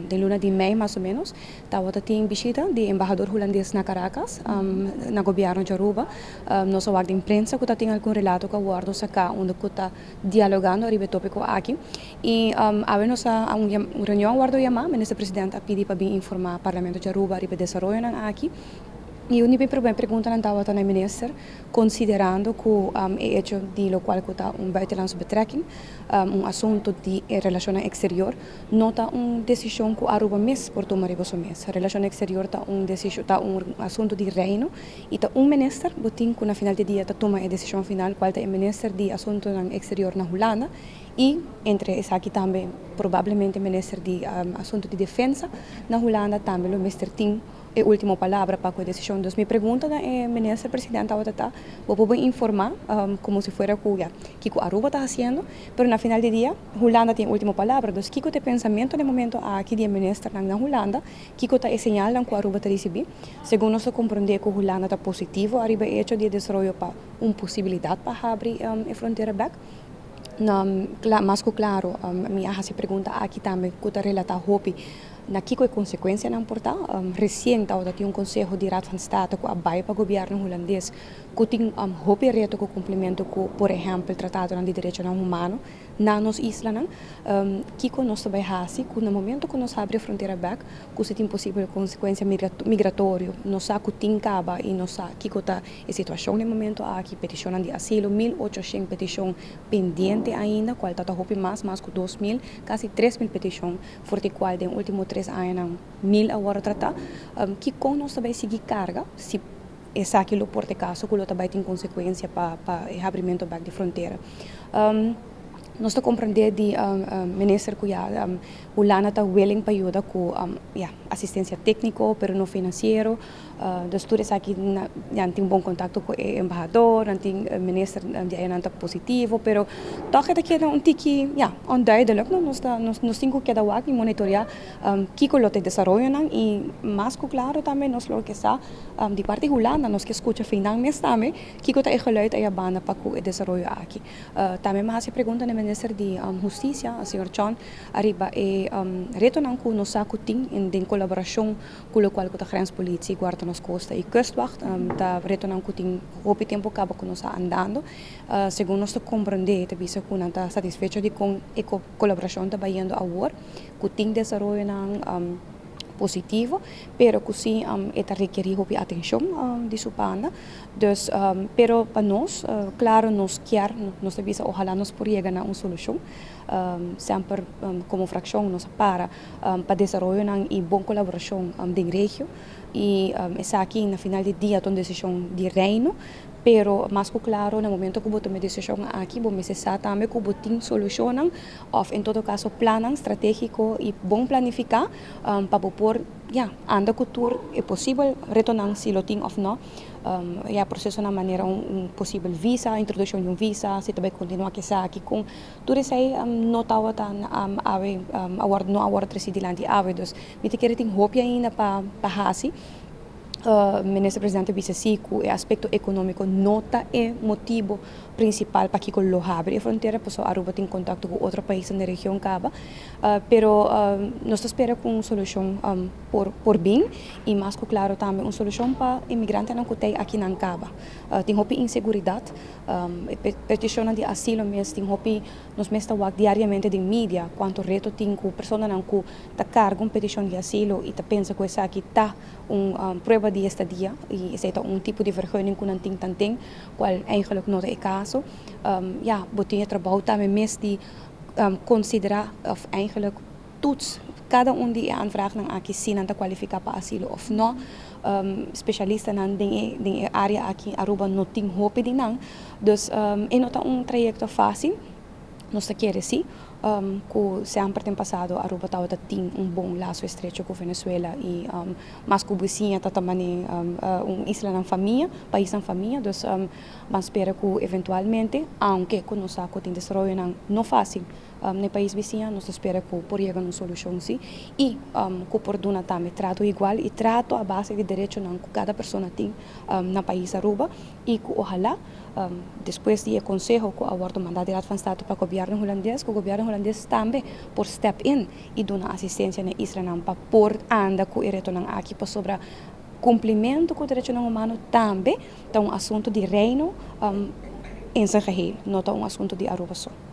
Den luna di mei mas o menos, tabata tin bishita di embahador hulandes na Caracas, na gobierno di Aruba. Nos a wak den prensa cu ta tin algun relato cu a wordo saca unda cu ta dialogando ariba e topico aki. Y awe nos a un reunion a wordo yama, Minister President a pidi pa bin informa Parlamento di Aruba ariba e desaroyonan aki. Y un di mi prome preguntanan tabata na e minister, considerando cu e hecho di locual cu ta un buitenlandse betrekking, un asunto di e relacionnan exterior, no ta un decision cu Aruba mes por tuma riba su mes. Relacion exterior ta un decision, ta un asunto di Reino y ta un minister bo tin cu na final di dia ta tuma e decision final, cual ta e minister di Asuntonan Exterior na Hulanda y entre esaki tambe probablemente minister di Asunto di Defensa na Hulanda tambe lo mester tin e ultimo palabra pa cu e decision. Dus mi pregunta na e minister president tabata ta, bo por informa como si fuera cu ya kico Aruba ta haciendo, pero na final di dia Hulanda tin e ultimo palabra. Dus kico ta e pensamento na e momento aki di e ministernan na Hulanda, kico ta e señalnan cu Aruba ta ricibi? Segun nos ta comprende cu Hulanda ta positivo ariba e hecho di e desaroyo pa un posibilidad pa habri e frontera bek. Mas cu claro mi a haci pregunta aki tambe cu ta relata hopi na kico e consecuencianan por ta. Recien tabata tin un conseho di Raad van State cu a bay pa gobierno Hulandes cu tin hopi reto cu cumplimento cu, por ehempel, tratatonan di derechonan humano na nos islanan. Kico nos ta bay haci cu na momento cu nos habri e frontera bek cu si tin posibel consecuencia migratorio? Nos sa cu tin caba y nos sa kico ta e situacion na e momento aki, peticionnan di asilo, 1800 peticion pendiente ainda, cual ta hopi mas, mas cu 2000, casi 3000 peticion, for di cual den ultimo 3 añanan 1000 a wordo trata. Kico nos ta bay sigui carga si esaki lo por ta caso cu lo ta bay tin consecuencia pa e habrimento bek di frontera? Nos ta comprende di minister cu ya Hulanda ta willing pa yuda cu ya, asistencia tecnico, pero no financiero. Dus tur esaki ya tin bon contacto cu e embahador, nan tin minister di nan ta positivo, pero toch ta keda un tiki, ja, onduidelijk, no? Nos tin cu keda wak y monitorea kico lo ta e desaroyonan y mas cu claro tambe nos lo ke sa di parti Hulanda, nos ke scucha final mes tambe kico ta e geluid aya banda pa cu e desaroyo aki. Tambe mi a haci pregunta na minister di Husticia, señor Tjon, ariba e retonan cu nos sa cu tin den colaboracion cu locual cu ta grenspolitie, Guarda nos Costa y Kustwacht, ta retonan cu tin hopi tempo caba cu nos ta andando. Segun nos ta comprende, ta bisa cu nan ta satisfecho di con e colaboracion ta bayendo awor, cu tin desaroyonan positivo, pero cu si e ta rekeri hopi atencion di su banda. Dus, pero pa nos, claro, nos kier, nos ta bisa ojalá nos por yega na un solucion. Semper como fraccion nos a para pa desaroyonan y bon colaboracion den regio y esaki na final di dia ta un decision di Reino, pero mas cu claro, na momento cu bo tuma e decision aki, bo mester sa tambe cu bo tin solucionnan of en todo caso plannan strategico y bon planifica pa bo por, ja, anda cu tur e posibel retonan, si lo tin of no, ja, procesonan manera un posibel visa, introduccion di un visa, si ta bay continua cu esaki, con tur esey no tabata awe awor, no a wordo treci dilanti awe. Dus mi ta kere tin hopi ainda pa haci. Minister Presidente a bisa si cu e aspecto economico no ta e motibo principal pakico lo habri e frontera, pasobra Aruba tin contacto cu otro paisnan den region caba, pero nos ta spera cu un solucion por bin y mas cu claro tambe un solucion pa inmigrantenan cu t'ey akinan caba. Tin hopi inseguridad, peticionnan di asilo mes tin hopi, nos mes ta wak diariamente den media cuanto reto tin cu personanan cu ta carga un peticion di asilo y ta pensa cu esaki ta un prueba di estadia y esey ta un tipo di vergunning cu nan tin tanten, cual eigenlijk no ta e caso. Ja, bo tin e trabou tambe mes di considera of eigenlijk toets cada un di e aanvraagnan aki, si nan ta cualifica pa asilo of no. Specialistanan den e area aki Aruba no tin hopi di nan, dus e no ta un trayecto facil. Nos ta kere si cu semper den pasado Aruba tabata tin un bon lazo estrecho cu Venezuela y mas cu bisiña ta tambe un islanan famia, paisnan famia, dus ban spera cu eventualmente, aunke cu nos sa cu tin desaroyonan no facil. Na pais bisiña, nos ta spera cu por yega na un solucion si y cu por duna tambe trato igual y trato a base di derechonan cu cada persona tin na pais Aruba y cu ohala despues di e conseho cu a wordo manda di Raad van State pa gobierno Hulandes, cu gobierno Hulandes tambe por step in y duna asistencia na islanan pa por anda cu e retonan aki, pasobra cumplimento cu derechonan humano tambe ta un asunto di Reino in zijn geheel, no ta un asunto di Aruba so.